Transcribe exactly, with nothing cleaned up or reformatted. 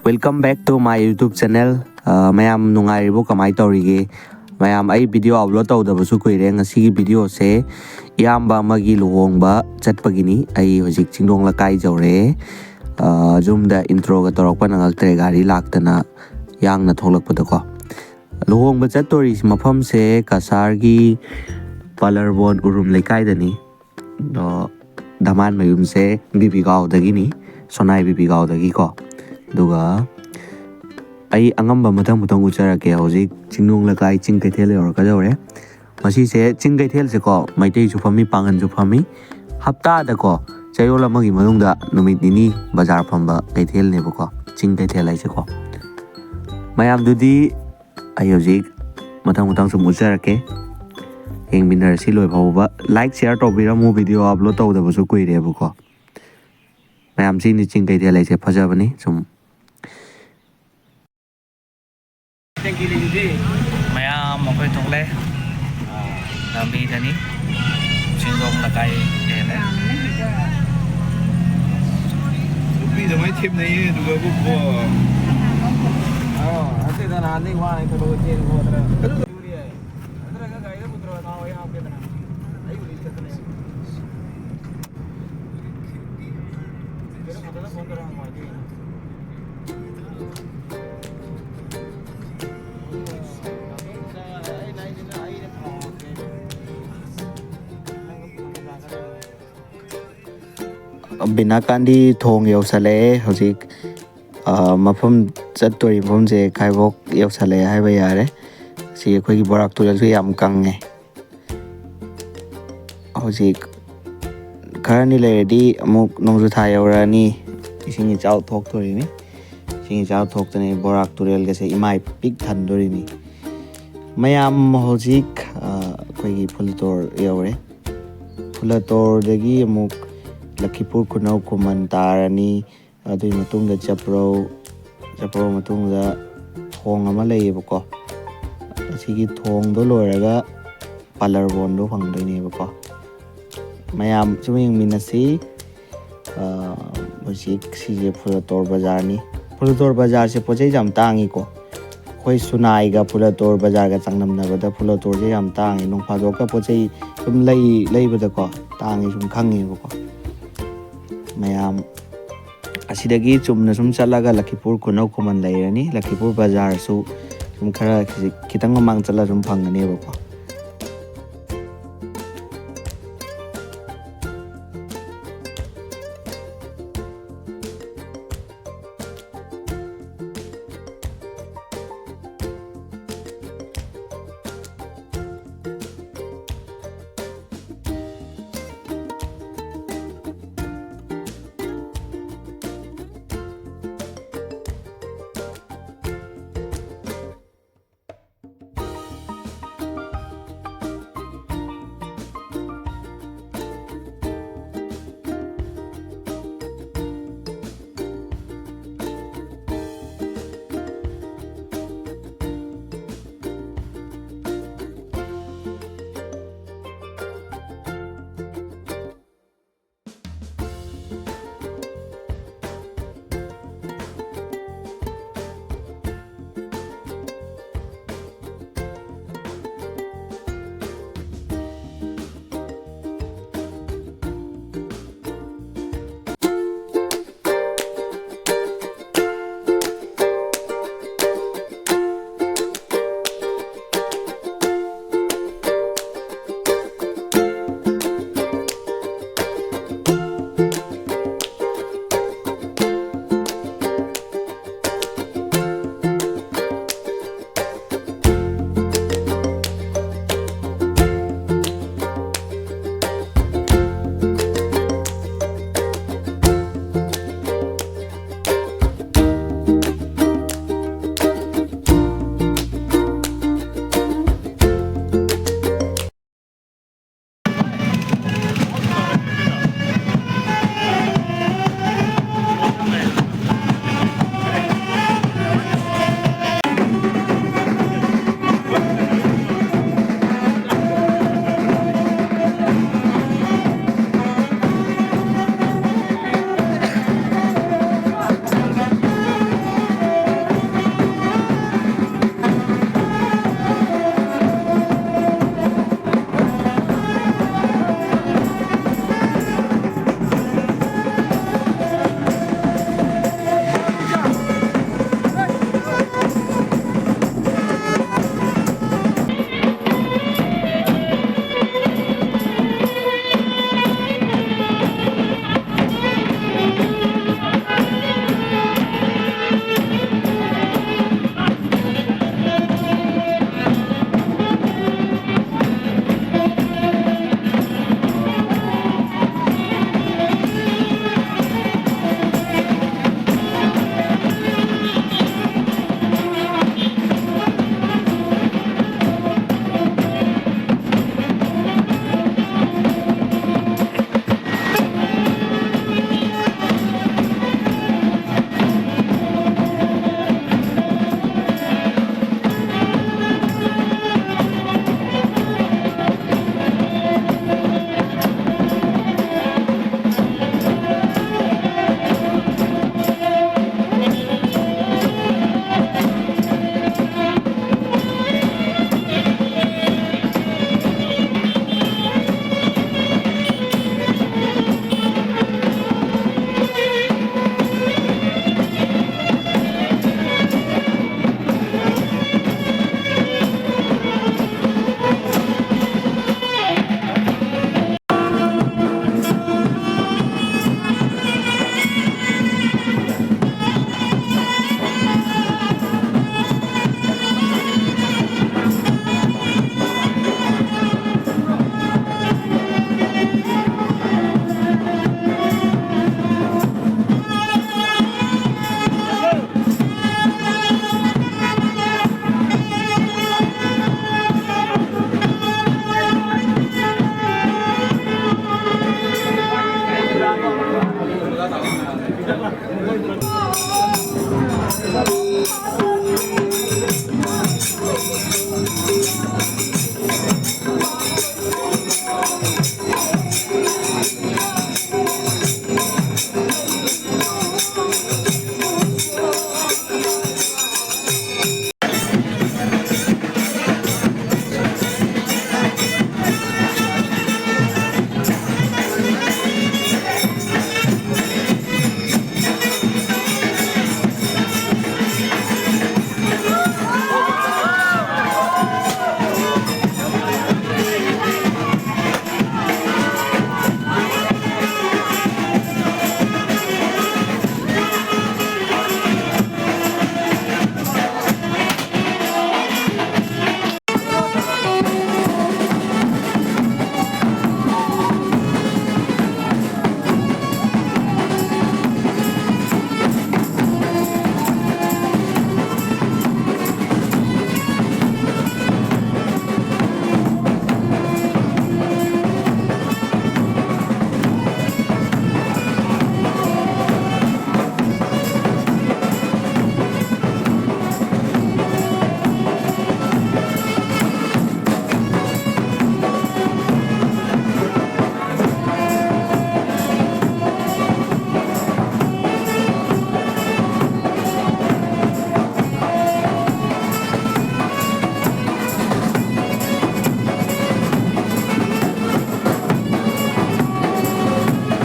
Welcome back to my YouTube channel. ꯑ, ꯃꯌꯥꯝ ꯅꯨꯡꯉꯥꯏꯔꯤꯕꯣ? ꯀꯃꯥꯏꯅ ꯇꯧꯔꯤꯒꯦ? ꯃꯌꯥꯝ, ꯑꯩ ꯚꯤꯗꯤꯑꯣ ꯑꯞꯂꯣꯗ ꯇꯧꯗꯕꯁꯨ ꯀꯨꯏꯔꯦ꯫ ꯉꯁꯤꯒꯤ ꯚꯤꯗꯤꯑꯣꯁꯦ ꯏꯌꯥꯝꯕ ꯑꯃꯒꯤ ꯂꯨꯍꯣꯡꯕ ꯆꯠꯄꯒꯤꯅꯤ꯫ ꯑꯩ ꯍꯧꯖꯤꯛ ꯆꯤꯡꯗꯣꯡ ꯂꯩꯀꯥꯏ ꯌꯧꯔꯛꯑꯦ꯫ ꯑ, ꯌꯨꯝꯗ ꯏꯟꯇ꯭ꯔꯣꯒ ꯇꯧꯔꯛꯄ ꯅꯪꯉꯛꯇ꯭ꯔꯦ, ꯒꯥꯔꯤ ꯂꯥꯛꯇꯅ ꯌꯥꯡꯅ ꯊꯣꯛꯂꯛꯄꯗꯀꯣ꯫ ꯂꯨꯍꯣꯡꯕ ꯆꯠꯇꯣꯔꯤ ꯃꯐꯝꯁꯦ ꯀꯁꯥꯔꯒꯤ ꯄꯥꯂꯔꯕꯣꯟ ꯎꯔꯨꯝ ꯂꯩꯀꯥꯏꯗꯅꯤ꯫ ꯑꯗꯣ ꯗꯃꯥꯟ ꯃꯌꯨꯝꯁꯦ ꯕꯤꯕꯤꯒꯥꯎꯗꯒꯤꯅꯤ, ꯁꯣꯅꯥꯏ ꯕꯤꯕꯤꯒꯥꯎꯗꯒꯤꯀꯣ꯫ ꯑꯗꯨꯒ ꯑꯩ ꯑꯉꯝꯕ ꯃꯊꯪ ꯃꯊꯪ ꯎꯠꯆꯔꯛꯀꯦ꯫ ꯍꯧꯖꯤꯛ ꯆꯤꯡꯅꯨꯡ ꯂꯩꯀꯥꯏ ꯆꯤꯡ ꯀꯩꯊꯦꯜ ꯌꯧꯔꯛꯀꯗꯧꯔꯦ꯫ ꯃꯁꯤꯁꯦ ꯆꯤꯡ ꯀꯩꯊꯦꯜꯁꯦꯀꯣ, ꯃꯩꯇꯩꯁꯨ ꯐꯝꯃꯤ, ꯄꯥꯡꯒꯟꯁꯨ ꯐꯝꯃꯤ꯫ ꯍꯞꯇꯥꯗꯀꯣ, ꯆꯌꯣꯜ ꯑꯃꯒꯤ ꯃꯅꯨꯡꯗ ꯅꯨꯃꯤꯠ ꯅꯤꯅꯤ ꯕꯖꯥꯔ ꯐꯝꯕ ꯀꯩꯊꯦꯜꯅꯦꯕꯀꯣ, ꯆꯤꯡ ꯀꯩꯊꯦꯜ ꯍꯥꯏꯁꯦꯀꯣ꯫ ꯃꯌꯥꯝꯗꯨꯗꯤ ꯑꯩ ꯍꯧꯖꯤꯛ ꯃꯊꯪ ꯃꯊꯪ ꯁꯨꯝ ꯎꯠꯆꯔꯛꯀꯦ, ꯌꯦꯡꯃꯤꯟꯅꯔꯁꯤ ꯂꯣꯏ ꯐꯥꯎꯕ꯫ ꯂꯥꯏꯛ, ꯁꯤꯌꯥꯔ ꯇꯧꯕꯤꯔꯝꯃꯨ, ꯚꯤꯗꯤꯑꯣ ꯑꯞꯂꯣꯗ ꯇꯧꯗꯕꯁꯨ ꯀꯨꯏꯔꯦꯕꯀꯣ꯫ ꯃꯌꯥꯝ, ꯁꯤꯅꯤ ꯆꯤꯡ ꯀꯩꯊꯦꯜ ꯍꯥꯏꯁꯦ, ꯐꯖꯕꯅꯤ ꯁꯨꯝ꯫ ꯃꯌꯥꯝ ꯑꯩꯈꯣꯏ ꯊꯣꯛꯂꯦ꯫ ꯂꯝꯕꯤꯗꯅꯤ꯫ ꯆꯤꯡꯗꯣꯡ ꯂꯩꯀꯥꯏ ꯍꯦꯜꯂꯦ꯫ ꯅꯨꯄꯤꯗ ꯃꯥꯏ ꯊꯦꯝꯅꯩꯌꯦ, ꯑꯗꯨꯒ ꯕꯨ ꯕꯣ꯫ ꯑꯣ, ꯑꯇꯩꯗ ꯅꯍꯥꯟꯗꯩ ꯋꯥꯅ ꯊꯕꯛ ꯆꯦꯟ ꯈꯣꯠꯇꯅ꯫ ꯅꯠꯇ꯭ꯔꯒ ꯒꯥꯔꯤꯗ ꯄꯨꯊꯔꯣ, ꯊꯥꯎ ꯑꯩ ꯍꯥꯞꯀꯦꯗꯅ꯫ ꯑꯩꯕꯨꯗꯤ ꯆꯠꯀꯅꯤ꯫ ꯀꯩꯅꯣ ꯐꯖꯅ ꯐꯣꯟ ꯇꯧꯔ ꯍꯪꯉꯣ ꯍꯥꯏꯗꯤ꯫ ꯕꯤꯅꯥꯀꯥꯟꯗꯤ ꯊꯣꯡ ꯌꯧꯁꯜꯂꯛꯑꯦ꯫ ꯍꯧꯖꯤꯛ, ꯑ, ꯃꯐꯝ ꯆꯠꯇꯣꯔꯤ ꯃꯐꯝꯁꯦ ꯈꯥꯏꯕꯣꯛ ꯌꯧꯁꯜꯂꯛꯑꯦ ꯍꯥꯏꯕ ꯌꯥꯔꯦ꯫ ꯁꯤ ꯑꯩꯈꯣꯏꯒꯤ ꯕꯣꯔꯥꯛ ꯇꯨꯔꯦꯜꯁꯨ ꯌꯥꯝ ꯀꯪꯉꯦ꯫ ꯍꯧꯖꯤꯛ ꯈꯔꯅꯤ ꯂꯩꯔꯗꯤ ꯑꯃꯨꯛ ꯅꯣꯡꯖꯨ ꯊꯥ ꯌꯧꯔꯛꯑꯅꯤ꯫ ꯏꯁꯤꯡ ꯏꯆꯥꯎ ꯊꯣꯛꯇꯣꯔꯤꯅꯤ꯫ ꯏꯁꯤꯡ ꯏꯆꯥꯎ ꯊꯣꯛꯇꯅ ꯕꯣꯔꯥꯛ ꯇꯨꯔꯦꯜꯒꯁꯦ ꯏꯃꯥꯏ ꯄꯤꯛ ꯊꯟꯗꯣꯔꯤꯅꯤ꯫ ꯃꯌꯥꯝ ꯍꯧꯖꯤꯛ, ꯑ, ꯑꯩꯈꯣꯏꯒꯤ ꯐꯨꯂꯇꯣꯔ ꯌꯧꯔꯦ꯫ ꯐꯨꯂꯇꯣꯔꯗꯒꯤ ꯑꯃꯨꯛ ꯂꯈꯤꯄꯨꯔ ꯈꯨꯅꯧ ꯈꯨꯃꯟ ꯇꯥꯔꯅꯤ꯫ ꯑꯗꯨꯒꯤ ꯃꯇꯨꯡꯗ ꯆꯞꯄ꯭ꯔꯧ, ꯆꯞꯄ꯭ꯔꯧ ꯃꯇꯨꯡꯗ ꯊꯣꯡ ꯑꯃ ꯂꯩꯌꯦꯕꯀꯣ꯫ ꯑꯁꯤꯒꯤ ꯊꯣꯡꯗꯣ ꯂꯣꯏꯔꯒ ꯄꯥꯂꯔꯕꯣꯟꯗꯣ ꯐꯪꯗꯣꯏꯅꯦꯕꯀꯣ꯫ ꯃꯌꯥꯝ ꯁꯨꯝ ꯌꯦꯡꯃꯤꯟꯅꯁꯤ꯫ ꯑ, ꯍꯧꯖꯤꯛ ꯁꯤꯁꯦ ꯐꯨꯂꯇꯣꯔ ꯕꯖꯥꯔꯅꯤ꯫ ꯐꯨꯂꯇꯣꯔ ꯕꯖꯥꯔꯁꯦ ꯄꯣꯠ ꯆꯩꯁꯦ ꯌꯥꯝ ꯇꯥꯡꯉꯤꯀꯣ꯫ ꯑꯩꯈꯣꯏ ꯁꯨꯅꯥꯏꯒ ꯐꯨꯂꯇꯣꯔ ꯕꯖꯥꯔꯒ ꯆꯥꯡꯗꯝꯅꯕꯗ ꯐꯨꯂꯇꯣꯔꯁꯦ ꯌꯥꯝ ꯇꯥꯡꯉꯤ꯫ ꯅꯣꯡ ꯐꯥꯗꯣꯛꯀ ꯄꯣꯠ ꯆꯩ ꯁꯨꯝ ꯂꯩ ꯂꯩꯕꯗꯀꯣ ꯇꯥꯡꯉꯤ ꯁꯨꯝ ꯈꯪꯉꯦꯕꯀꯣ꯫ ꯃꯌꯥꯝ ꯑꯁꯤꯗꯒꯤ ꯆꯨꯝꯅ ꯁꯨꯝ ꯆꯠꯂꯒ ꯂꯈꯤꯄꯨꯔ ꯈꯨꯅꯧ ꯈꯨꯃꯟ ꯂꯩꯔꯅꯤ꯫ ꯂꯈꯤꯄꯨꯔ ꯕꯖꯥꯔꯁꯨ ꯁꯨꯝ ꯈꯔ ꯈꯤꯖꯤꯛ-, ꯈꯤꯇꯪ ꯃꯃꯥꯡ ꯆꯠꯂꯒ ꯁꯨꯝ ꯐꯪꯒꯅꯦꯕꯀꯣ꯫